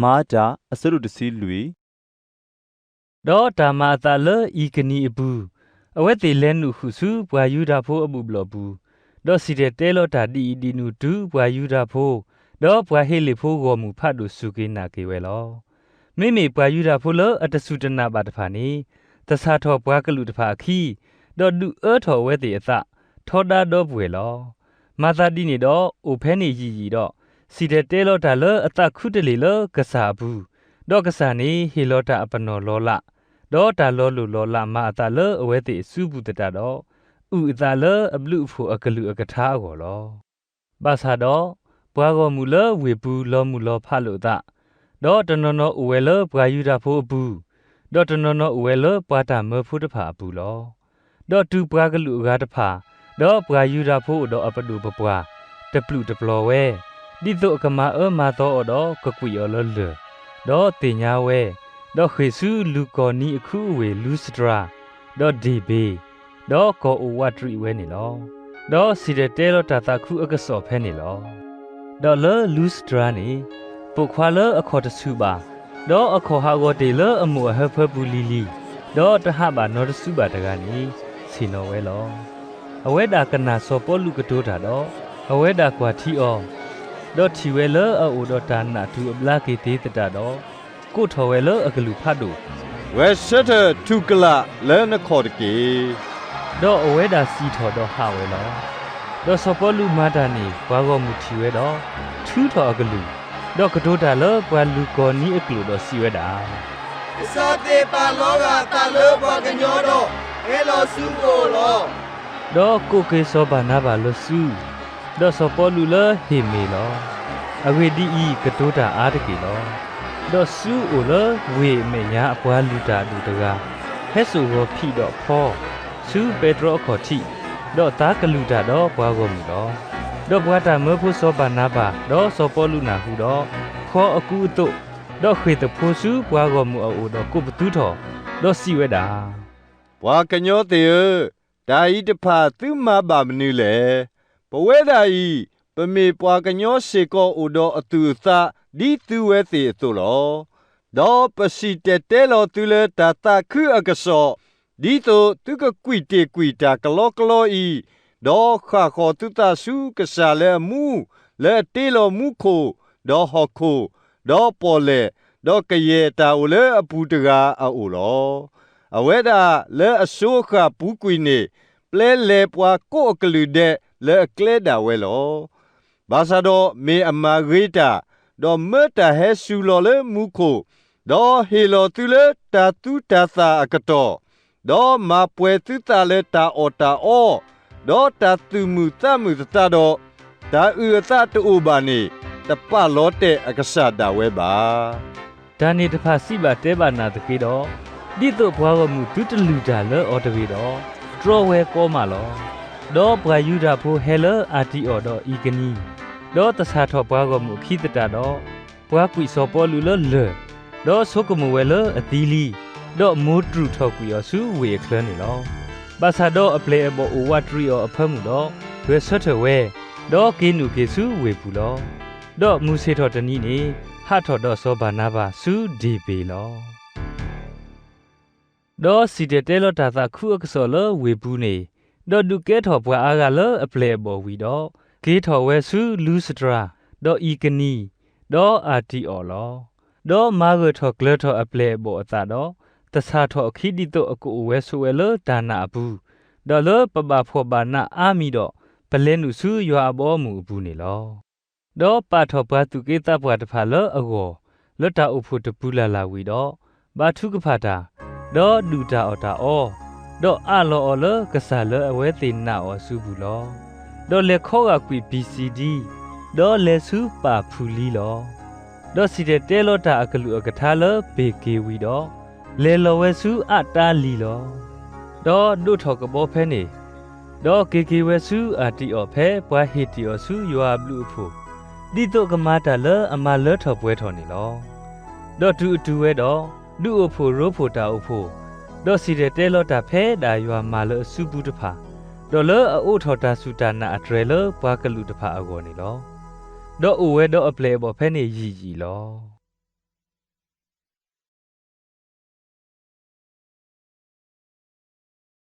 မၤတၢ် အဆၢဒိၣ်တဆံလွံၢ်. ဒီးတၢ်မၤအသးလၢအံၤကနံၤအပူၤ, အဝဲသ့ၣ်လဲၤနုာ်ဃုာ်ဆူပှၤယူဒၤဖိအဘူၣ်ဘျီၣ်ပူၤ, ဒီးစံၣ်တဲၤတဲလီၤတၢ်ဒ်အံၤဒ်နုၤတုၤပှၤယူဒၤဖိ, ဒီးပှၤဟ့လ့ၣ်ဖိဂီၢ်မုၢ်ဖးဒိၣ်စူၢ်က့ၤနာ်က့ၤဝဲလီၤ. မ့မ့ၢ်ပှၤယူဒၤဖိလၢအတစူၢ်တနာ်ဘၣ်တဖၣ်န့ၣ်, သဆၣ်ထီၣ်ပှၤကလုာ်တဖၣ်အခံ, ဒီးဒုးအၢထီၣ်အဝဲသ့ၣ်အသး, ထီဒါဒီပုၢ်ဝဲၢ်လီၤ. မၤသးဒ်န့ၣ်ဒီး အိၣ်ဖဲန့ၣ်ယံာ်ယံာ်ဒီး, စံၣ်တဲၤတဲလီၤတၢ်လၢအသးခုတလ့ၢ်လၢကစၢ်အပူၤ, ဒီးကစၢ်န့ၣ်ဟ့ၣ်လီၤတၢ်အပနီၣ်လီၤလး, ဒီးတၢ်လီၤလိၢ်လီၤလးမၤအသးလၢအဝဲသ့ၣ်အစုပူၤသတးဒီး, အုၣ်အသးလၢအဘျုးအဖှိၣ်အကလုာ်အကထါအဂီၢ်လီၤ. ဘၣ်ဆၣ်ဒီး, ပှၤဂီၢ်မုၢ်လၢဝ့ၢ်ပူၤလီၤမုၢ်လီၤဖးလိာ်အသး, ဒီးတနီၤနီၤအိၣ်ဝဲလၢပှၤယူဒၤဖိအပူၤ, ဒီးတနီၤနီၤအိၣ်ဝဲလၢပှၤတၢ်မၢဖိတဖၣ်အပူၤလီၤ. ဒီးတုၤပှၤကလုာ်အဂၤတဖၣ်, ဒီးပှၤယူဒၤဖိအိၣ်ဒီးအပဒိၣ်ပပှၢ်, တပျုာ်တပျီၤဝဲ, ဒ်သိးအကမၤအၢမၤသီအီၤဒီးကကွံာ်အီၤလၢလၢၢ်, ဒီးသ့ၣ်ညါဝဲ, ဒီးဃ့ၢ်ဆူလူၤကီၢ်နံအခူအဝ့ၢ်လူစတြၤ, ဒီးဒ့ၣ်ဘ့ၣ်, ဒီးကီၢ်အိၣ်ဝးတရံးဝဲန့ၣ်လီၤ. ဒီးစံၣ်တဲၤတဲလီၤတၢ်သးခုအကစီၣ်ဖဲန့ၣ်လီၤ. ဒီးလၢလူစတြၤန့ၣ်, ပိာ်ခွါလၢအခီၣ်တဆူၣ်ဘၣ်, ဒီးအခီၣ်ဟးဂီၤတ့ၢ်လၢအမိၢ်အဟၢဖၢပူၤလံၤလံၤ, ဒီးတဟးဘၣ်နီတစုဘၣ်တဂၤန့ၣ်, ဆ့ၣ်နီၤဝဲလီၤ. အဝဲဒၣ်ကနၣ်စီၤပီလူးကတိၤတၢ်ဒီး, အဝဲဒၣ်ကွၢ်ထံအီၤ, ဒီးထံၣ်ဝဲလၢအအိၣ်ဒီးတၢ်နးတုၤအဘျါက့ၤသ့သတးဒီး, ကိးထီၣ်ဝဲလၢအကလုၢ်ဖးဒိၣ်, ဝဲဆၢထၢၣ်ထူၣ်ကလာ်လၢနခီၣ်တက့ၢ်. ဒီးအဝဲဒၣ်စံၣ်ထီၣ်ဒီးဟးဝဲလီၤ. ဒီးစီၤပီလူးမၤတၢ်န့ၣ် ပှၤဂီၢ်မုၢ်ထံၣ်ဝဲဒီး, ထုးထီၣ်အကလုၢ်, ဒီးကတိၤတၢ်လၢပှၤလူၤကီၢ်နံအကျိာ်ဒီးစံးဝဲဒၣ်, ကစၢ်သ့ၣ်ပာ်လီၤဂာ်အသးလၢပှၤကညီဒီး, ဟဲလီၤဆူပအိၣ်လီၤ. ဒီးကိးက့ၤစီၤဘၤနၤဘၣ်လၢစူး, ဒီးစီၤပီလူးလၢဟ့ၣ်မ့ၢ်လီၤ. အဂ့ၢ်ဒ်အံၤ, ကတိၤတၢ်အါတက့ၢ်လီၤ. ဒီးစူးအိၣ်လၢဝ့ၢ်အမဲာ်ညါအပှၤလုၢ်တၢ်အဒိၣ်တဂၤ, ဟဲစိာ်ဂီၤဖံးဒီးဖီ, ဆူပဲတြီအခီၣ်ထံး, ဒီးသါကလုၢ်တၢ်ဒီးပှၤဂီၢ်မုၢ်လီၤ. ဒီးပှၤတၢ်မၢဖိစီၤဘၤနၤဘၣ်ဒီးစီၤပီလူးနၢ်ဟူဒီး, ဖီအကူအသိး, ဒီးဃ့ၢ်သဖှိဆူပှၤဂီၢ်မုၢ်အအိၣ်ဒီးကိးပသူထီၣ်, ဒီးစံးဝဲဒၣ်, ပှၤကညီသ့ၣ်ဧၢ, တၢ်အံၤတဖၣ်သုမၤဘၣ်မနုၤလဲၣ်. ပဝဲဒၣ်အံၤ, ပမ့ၢ်ပှၤကညီစ့ၢ်ကီးအိၣ်ဒီးအသူၣ်အသး ဒ်သုဝဲသ့ၣ်အသိးလီၤ. ဒီးပစံၣ်တဲၤတဲလီၤသုလၢတၢ်သးခုအကစီၣ်, ဒ်သိးသုကကွံာ်တ့ၢ်ကွံာ်တၢ်ကလီကလီအံၤ, ဒီးဃၣ်ဃီၤသုသးဆူကစၢ်လၢအမူ, လၢအတ့လီၤမူခိၣ်, ဒီးဟီၣ်ခိၣ်, ဒီးပီၣ်လဲၣ်, ဒီးကယဲၢ်တၢ်အိၣ်လၢအပူၤတဂၤအအိၣ်လီၤ. အဝဲဒၣ်လၢအစိအဃၣ်ပူၤကွံာ်န့ၣ်, ပျဲလဲၤပှၤကိးအကလုာ်ဒဲးလၢအကျဲဒၣ်ဝဲလီၤ. ဘၣ်ဆၣ်ဒီးမ့ၢ်အမၤဂ့ၤတၢ်, ဒီးမၢတၢ်ဟဲစူၤလီၤလၢမူခိၣ်, ဒီးဟ့ၣ်လီၤသုလၢတၢ်သူတၢ်သၣ်အကတီၢ်, ဒီးမၤပှဲၤသုသးလၢတၢ်အီၣ်တၢ်အီ, ဒီးတၢ်သူၣ်မုာ်သးမုာ်သတးဒီး, တၢ်အုၣ်အသးတအိၣ်ဘၣ်န့ၣ်, တပာ်လီၤတဲာ်အကစၢ်ဒၣ်ဝဲဘၣ်. တၢ်န့ၣ်တဖၣ်စံးဘၣ်တဲဘၣ်နၤသက့ဒီး, ဒ်သိးပှၤဂီၢ်မုၢ်သုတလုၢ်တၢ်လၢအီၤတဂ့ၤဒီး, တြီဝဲကီမးလီၤ. ဒီးပှၤယူဒၤဖိဟဲလၢအၤတံအီၤဒီးအံၤကနံ, ဒီးသဆၣ်ထီၣ်ပှၤဂီၢ်မုၢ်အခံသတးဒီး, ပှၤကွံာ်စီၤပီလူးလၢလၢၢ်, ဒီးဆိကမိၣ်ဝဲလၢအသံလံ, ဒီးမိၢ်တြူၢ်ထီၣ်ကွံာ်အီၤဆူဝ့ၢ်အချၢန့ၣ်လီၤ. ဘၣ်ဆၣ်ဒီးအပျဲၢ်အဘီၣ်အိၣ်ဝးတရံးအီၤအဖၢမုၢ်ဒီး, ဂဲၤဆၢထၢၣ်ဝဲ, ဒီးက့ၤနုာ်က့ၤဆူဝ့ၢ်ပူၤလီၤ. ဒီးမုၢ်ဆ့ၣ်ထီၣ်တနံၤန့ၣ်, ဟးထီၣ်ဒီးစီၤဘၤနၤဘၤဆူဒ့ၣ်ဘ့ၣ်လီၤ. ဒီးစံၣ်တဲၤတဲလီၤတၢ်သးခုအကစီၣ်လၢဝ့ၢ်ပူၤန့ၣ်, ဒီးဒုးကဲထီၣ်ပှၤအါဂၤလၢအပျဲၢ်အဘီၣ်ဝံၤဒီး, က့ၤထီၣ်ဝဲဆူလူစတြၤ, ဒီးအံၤကနံ, ဒီးအၤတံအီၤလီၤ. ဒီးမၤဂၢၢ်ထီၣ်ကျၢၤထီၣ်အပျဲၢ်အဘီၣ်အသးဒီး, သဆၣ်ထီၣ်အခံဒ်သိးအကအိၣ်ဝဲဆိးဝဲလၢတၢ်နာ်အပူၤ, ဒီးလၢပဘၣ်ဖှီၣ်ဘၣ်နးအါမံၤဒီး, ပလဲၤနုာ်ဆူယွၤအဘီအမုၢ်အပူၤန့ၣ်လီၤ. ဒီးပာ်ထီၣ်ပှၤသူၣ်က့သးပှၢ်တဖၣ်လၢအဂီၢ်, လၢတၢ်အိၣ်ဖှိၣ်တပူၤလၢ်လၢ်ဝံၤဒီး, ဘါထုကဖၣ်တၢ်, ဒီးဒုၣ်တၢ်အီၣ်တၢ်အီ, ဒီးအးလီၤအီၤလၢကစၢ်လၢအဝဲသ့ၣ်နာ်အီၤအစုပူၤလီၤ. ဒီးလဲၤခီဂာ်ကွံာ်ပံၤစံဒံ, ဒီးလဲၤဆူပၢ်ဖူၤလံလီၤ. ဒီးစံၣ်တဲၤတဲလီၤတၢ်အကလုၢ်အကထါလၢပ့ၤက့ၤဝံၤဒီး, လဲၤလီၤဝဲဆူအးတါလံၤလီၤ. ဒီးဒိးထီၣ်ကဘီဖဲန့ၣ်, ဒီးက့ၤက့ၤဝဲဆူအၤတံအီၤဖဲပှၤဟ့ၣ်တ့ၢ်အီၤဆူယွၤအဘျုးအဖှိၣ်, ဒ်သိးကမၤတၢ်လၢအမၤလၢထီၣ်ပှဲၤထီၣ်န့ၣ်လီၤ. ဒီးတုၤအတုၤဝဲဒီး, ဒုးအိၣ်ဖှိၣ်ရိဖှိၣ်တၢ်အိၣ်ဖှိၣ်, ဒီးစံၣ်တဲၤတဲလီၤတၢ်ဖဲဒၣ်ယွၤမၤလၢအစုပူၤတဖၣ်, ဒီးလၢအအိးထီၣ်တၢ်စူၢ်တၢ်နာ်အတြဲၤလၢပှၤကလုာ်တဖၣ်အဂီၢ်န့ၣ်လီၤ. ဒီးအိၣ်ဝဲဒီးအပျဲၢ်အဘီၣ်ဖဲန့ၣ်ယံာ်ယံာ်လီၤ.